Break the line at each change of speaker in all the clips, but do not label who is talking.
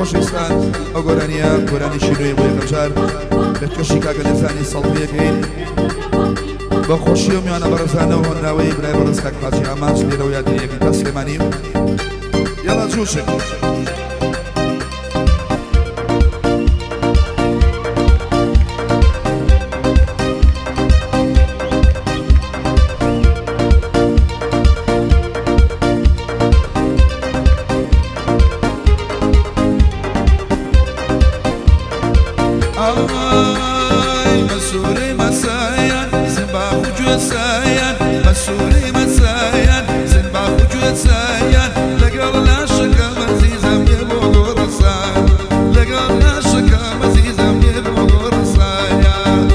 خۆشەویستان، ئەو گۆرانیە گۆرانیی نوێ بۆ یەکەمجار لە کەشی کاکە لێزانی سەڵپێکەین بە خۆشی و میانە بەڕێزانە و هۆنراوەی برای بەڕێز کاک حاجی ئامانج لێرەوە یادی تا سلێمانی. یاڵا جووشک. ئای مەسوورەی مەسایان زنباخ و گوێسایان، مەسوورەی مەسایان زنباخ و گوێسایان، لەگەڵ لاشەکەم ئەزیزم بێ بۆ گۆڕەسان، لەگەڵ لاشەکەم ئەزیزم بێ بۆ گۆڕەسایان.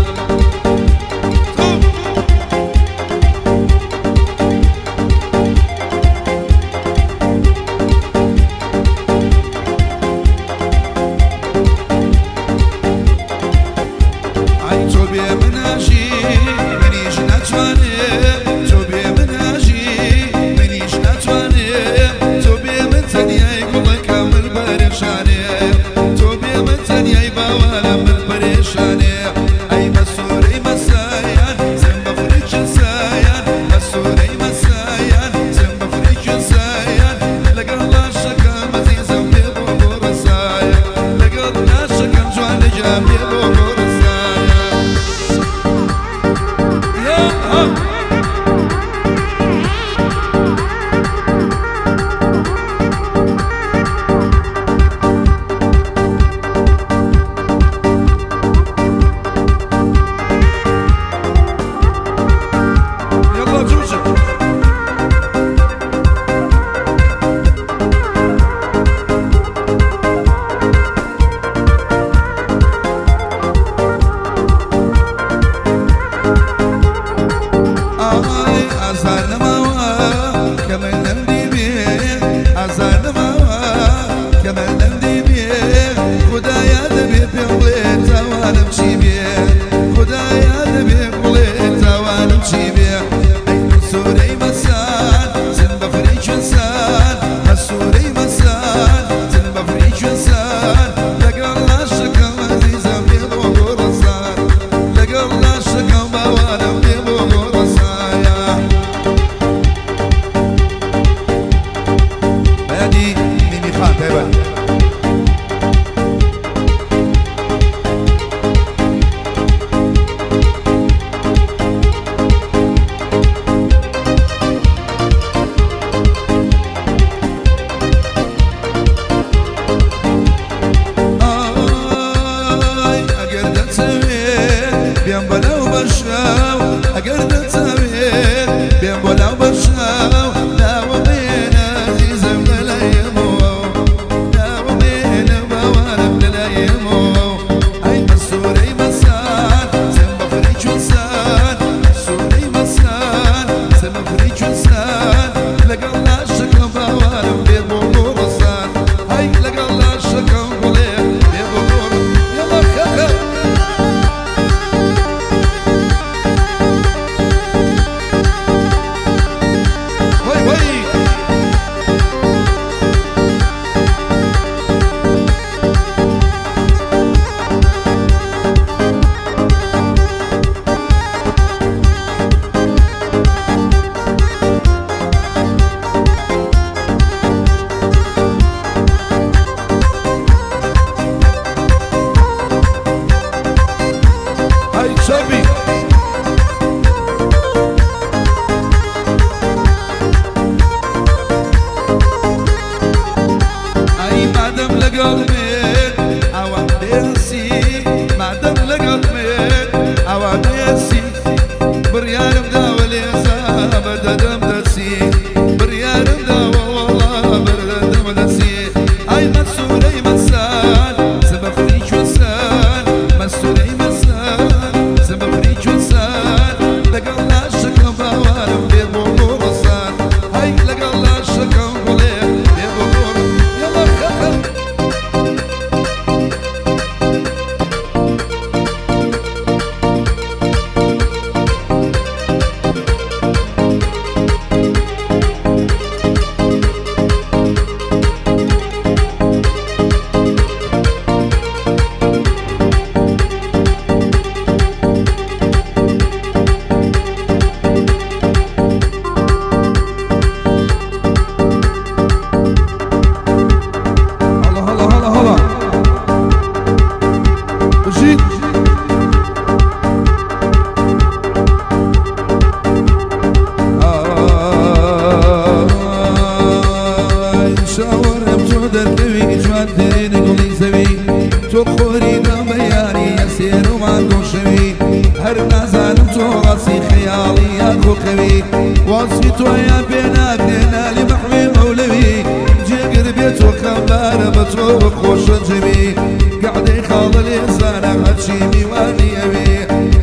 ئای تۆ بێ مناژی منیش ناتوانێ، تۆ بێ مناژی منیش ناتوانێ، تۆ بێ من تەنیای گوڵەکە من پەرێشانێ، تۆ بێ من تەنیای باوانە من پەرێشانێ. ئەی مەسوورەی مەسایان زم بەفری سایان، مەسوورەی مەسایان زم بەفری سایان، لەگەڵ لاشەکەم ئەزیزم بێ بۆ گۆڕەسایە، لەگەڵ لاشەکەم جوان لەگیان بێ بۆ گۆڕەسایە. یا يلا جوجو. ئای ئازار نەماوە کە من لەم دیبێ، ئازار نەماوە کە من لەم دیبێ، خدایا دەبێ پێم بڵێ تاوانم چی بێ، خدایا دەبێ بڵێ تاوانم چی بێ. ئەی مەسوورەی مەسان زن بەفری کوێسان، مەسوورەی مەسان زن بەفری کوێسان، لەگەڵ لاشەکەم ئەزیزم بێ بۆ گۆڕەسان، لەگەڵ لاشەکەم باوانم بێ بۆ گۆڕەسایە. بەیادی میمی خان تایبەت. ئای ئەگەر دەتەوێ بێم بەلاو بەرشاو، ئەگەر دەتەوێ بێم بۆ لاو بەرشاو، ناوە مێنە ئەزیزم لەلایەمەوە، ناوە مێنە باوانم لەلایەمەوە. ئەی مەسوورەی مەسان زم بەفری کوێسان، مەسوورەی مەسان زم بەفری کوێسان، لەگەڵ لاشەکەم باوانم بێ بۆ گۆڕەسان، هەی لەگەڵ لاشەکەم بڵێ بێ بۆ گۆڕ. یەڵا خەخە. وەی وەی. هەی چەبی. ئەی مادەم لەگەڵ بێت ئەوە بێسی، مادەم لەگەڵ بێت ئەوە بێسی، بڕیارم داوە لێزا بەردەدەم دەچی، بڕیارم داوە وەڵا بەردەدەم دەچی. ئای مەسوورەی مەسان زەبەفری کوێسان، مەسوورەی مەسان زەبەفری کوێسان، لەگەڵ لاشەکەم باوانم بێ بۆ گۆڕەسان، هەی لەگەڵ لاشەکەم بڵێ بێ بۆ گۆڕ. یەڵا خەخە. سەرکەوی جوانترین گوڵی زەوی، تۆ خۆری دەمەیانی ئەسێر و مانگۆ شەوی. هەر نازانم تۆ ڕاستی خەیاڵی یاخۆ خەوی، وەسفی تۆیان پێ ناکرێ نالی مەحوی مەولەوی. جێگر بێ تۆ خەمبارە بە تۆ خۆشە جەوی، گەعدەی خاڵە لێزانە هەرچی میوانی ئەوی.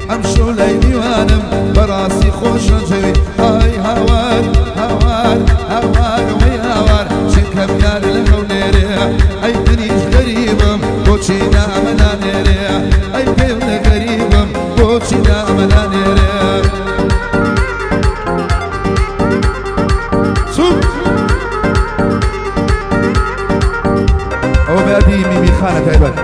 ئەمشەو لای میوانم بەڕاستی خۆشە جەوی. ئای هاوار هاوار هاوار وەی هاوار، چونکەم یار لە هەولێرێ. ئەی منیش غەریبم بۆچی نامە نانێرێ؟ ئەی پێم لە غەریبم بۆچی نامە نانێرێ؟
ئەوە بەیادی میمی خانە تایبەت.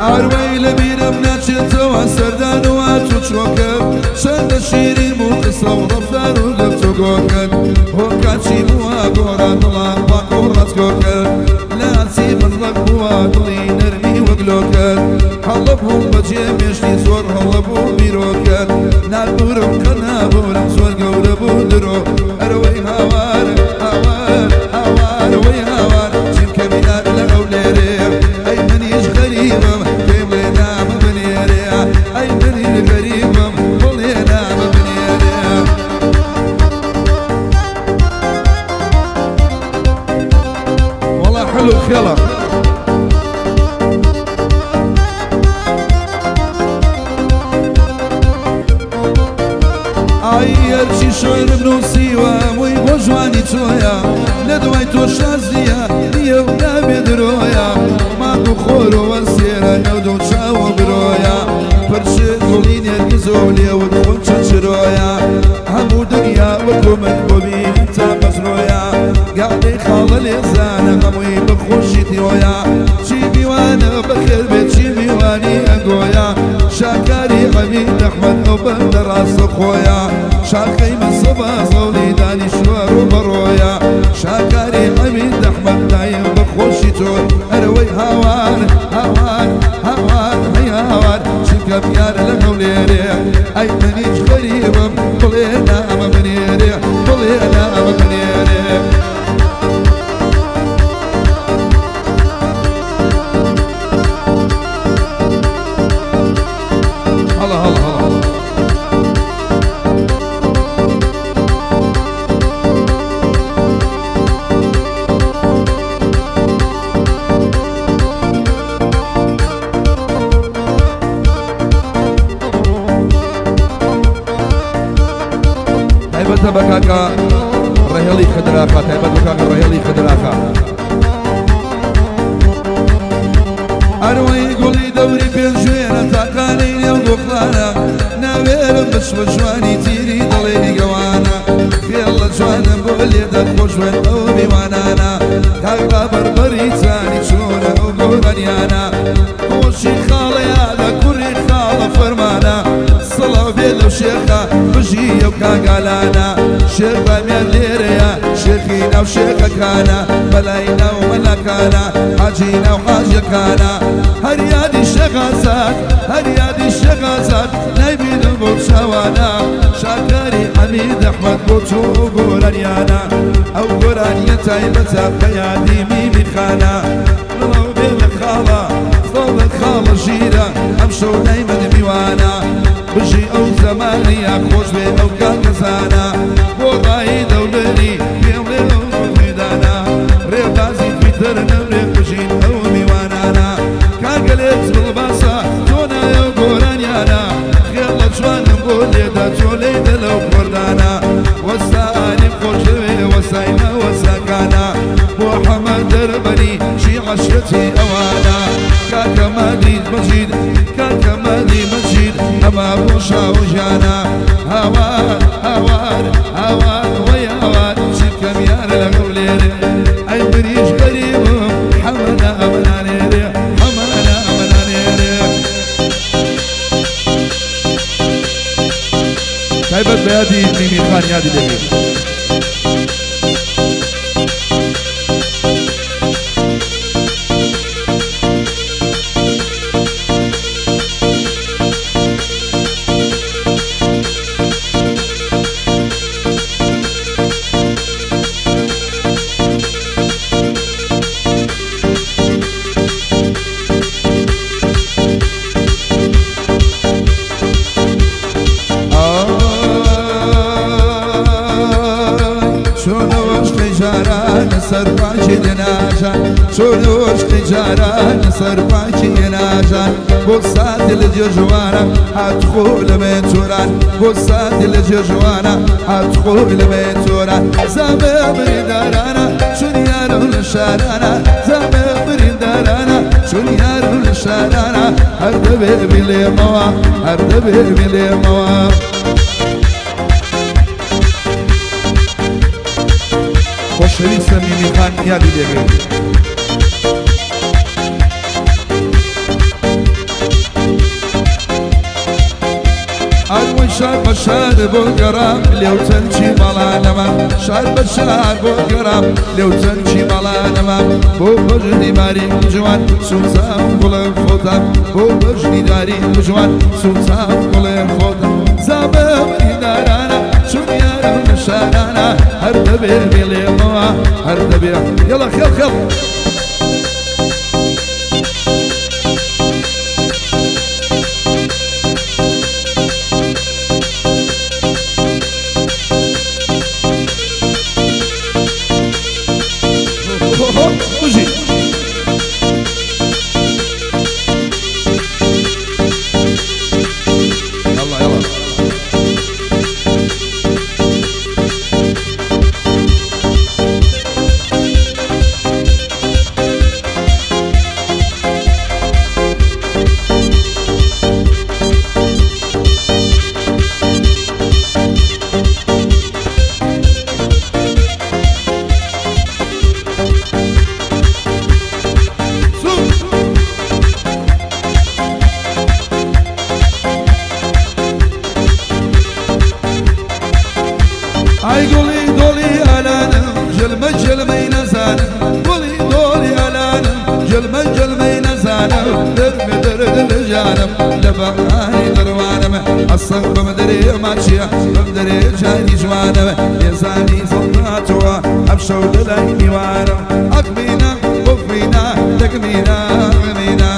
ئاروەی لە بیرم ناچێتەوە سەردان و هات و چۆکرد، چەندە شیرین و قسە و ڕەفتار و گەپچۆ کرد. هۆکاچی بووە گۆران دڵان پاک و ڕەتکۆ کرد، لاچی من ڕەق بووە دڵی نەرمی وەگلۆ کرد. هەڵە بووم بەجێ مێشتی زۆر هەڵە بوو بیرۆ کرد، نابورم کە نابورم زۆر گەورە بوو درۆ. ئەرەوەی هاوار هاوار هاوار وەی هاوار، چونکە میلاد لە هەولێرێ. ئەی منیش غەریبم پێم لێ نامە بنێرێ، ئەی منیش غەریبم بڵێ نامە بنێرێ.
وەڵا حلو خێڵە.
ئای هەرچی شعرم نووسیوە موی بۆ جوانی تۆیە، لە دوای تۆ شازیە نییە و نابێ درۆیە. مانگ و خۆرەوە سێرە نەود و چاوە برۆیە، پرچ گوڵی نێرگز و لێوت خونچە چرۆیە. هەموو دنیا وەکو من بۆ بینیم تا بەزرۆیە، گاڵی خاڵە لێزانە هەمووی بە خۆشی تیۆیە. چی میوانە بەخێر بێت چی میوانی ئەنگۆیە، شاکاری حەمید ئەحمەد ئەو بەندە ڕاستە خۆیە. شاخەی من سەبا زەوڵی دانیشتووە ڕووبەڕۆیە، شاکاری حەمید ئەحمەد دایم بە خۆشی تۆ. ئەرەوەی هاوار هاوار هاوار هەی هاوار، چونکە میارە لە هەولێرێ. ئەی منیش غەریبم بڵێ نامە بنێرێ، بڵێ نامە بنێرێ.
هەڵە هەڵە هەڵە هەڵە. تایبەتە بە کاکە ڕەهێڵی خدراخا، تایبەت بە کاکە ڕەهێڵی خدراخا.
ئەروەی گوڵی دەوری پێنجوێنە تاقانەی نێو گۆخڵانە، ناوێرم بچمە جوانی تیری دڵێ گەوانە. خێڵ لە جوانم بۆ لێدە خۆشوێن ئەو میوانانە، کاکا بەربەری چانی چۆنە ئەو گۆرانیانە. خۆشی خاڵە یادە کوڕی خاڵە فەرمانە، سڵاو بێ لەو شێخە بژی ئەو کاگالانە. شێخ بامیان لێرەیە شێخی ناو شێخەکانە، بەلای ناو مەلاکانە حاجی ناو حاجەکانە. هەر یادی شێخازاد هەر یادی شێخازاد نایبینم بۆ چاوانە، شاکاری حەمید ئەحمەد بۆ تۆ گۆرانیانە. ئەو گۆرانیە تایبەتە بە یادی میمی خانە. سڵاو بێ لە خاڵە سڵاو لە خاڵە ژیرە، ئەمشەو لای من میوانە. بژی ئەو زەمانیە خۆش بێ ئەو کاکەزانە، بۆ ڕایی دەولێری پێم لێ ئەو مەیدانە. ڕێبازی تویتەر نەمرێ بژین ئەو میوانانە، کاکەلێت بڵباسە تۆ نایە و گۆرانیانە. خێڵ لە جوانم بۆ لێدە تۆ لێدە لەو خۆردانە، وەستانیم خۆشەوێ وەسایمە وەساکانە. بۆ حەمە دەربەنی چی عەشرەتی ئەوانە، کاکە مادی مەجید کاکە مادی مەجید ئەمە بۆ شاوژیانە. هاوار هاوار هاوار وەی هاوار، چونکە میارە لە هەولێرێ. ئەی منیش غەریبم حەمە نامە نانێرێ، حەمە نامە نانێرێ.
تایبەت بە یادی میمی خان یادی لێبێ.
چۆن وشتی جاران لەسەر پاکی ناژان بۆ ساتی لە جێژوانە هات خۆ لە مێتۆران بۆ ساتی لە جێژوانە هات خۆ لە مێتۆران زامە بریندارانە چون یارم لە شارانە زامە بریندارانە چون یارم لە شارانە هەر دەبێ بیڵێمەوە هەر دەبێ بیڵێمەوە.
خۆشەویستە میمی خان یادی لێگەی.
ئەروەی شار بە شار بۆ گەڕام لێو چەندی ماڵانەمە شار بە شار بۆ گەڕام لێو چەندی ماڵانەمە بۆ بەژنی ماری جوان سوزان گوڵم خۆتان بۆ بەژنی داری جوان سوزان گوڵم خۆتان زامە بریندارانە چون یارم لە شارانە هەر دەبێ بیڵێمەوە هەر دەبێ یەڵا خێڵ خێڵ.
بژی. يلا يلا.
ئای گوڵی دۆڵی ئالانم جلمە جلمەی نەزانم گوڵی دۆڵی ئالانم جلمە جلمەی نەزانم دەرمە دەرد لە ژیانم لە بەهاری دەروانم ئەسەر بەم دەرێ ماچیە بەم دەرێ جاری جوانم لێزانی زڵناتەوە ئەمشەو لەلای میوانم ئەقمینا بۆخمینا دەگمینا مینا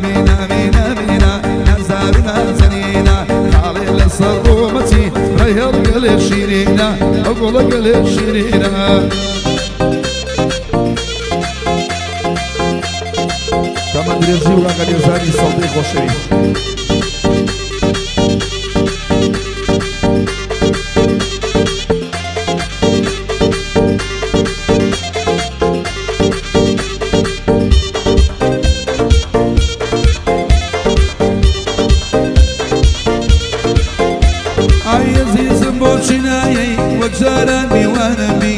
مینا مینا مینا نازار و نازەنینا خاڵێ لەسەر ڕۆمەتی ڕێهێڵ گەلێ شیرینە ئەو گوڵە گەلێ شیرینە.
تەمەن درێژی و ڕاگە لێزانی سەڵتەی خۆشەویست.
ئای ئەزیزم بۆچی نایەی وەک جاران میوانەبی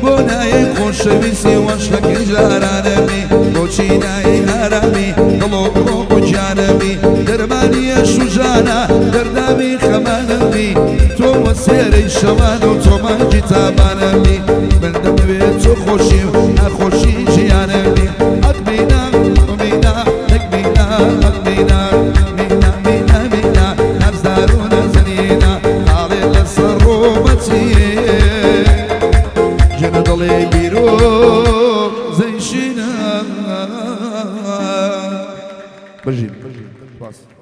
بۆ نایەی خۆشەویستی وەشەکەی جارانەبی بۆچی نایەی ئارامی دڵۆ ڕۆح و گیانەبی دەرمانی ئەش و ژانە دەردامی خەمانەبی تۆ وەسێرەی شەوان و تۆ مانگی تابانەبی من دەمەوێت تۆ خۆشیم ناخۆشی ژیانەبی ئەقمینا مینا دەگمینا ئەقمینا مینا مینا مینا نازدار و نازەنینە خاڵێ لەسەر ڕۆمەتی ژنە دڵێ بیرۆ زەیشینە.
بژین. سپاس.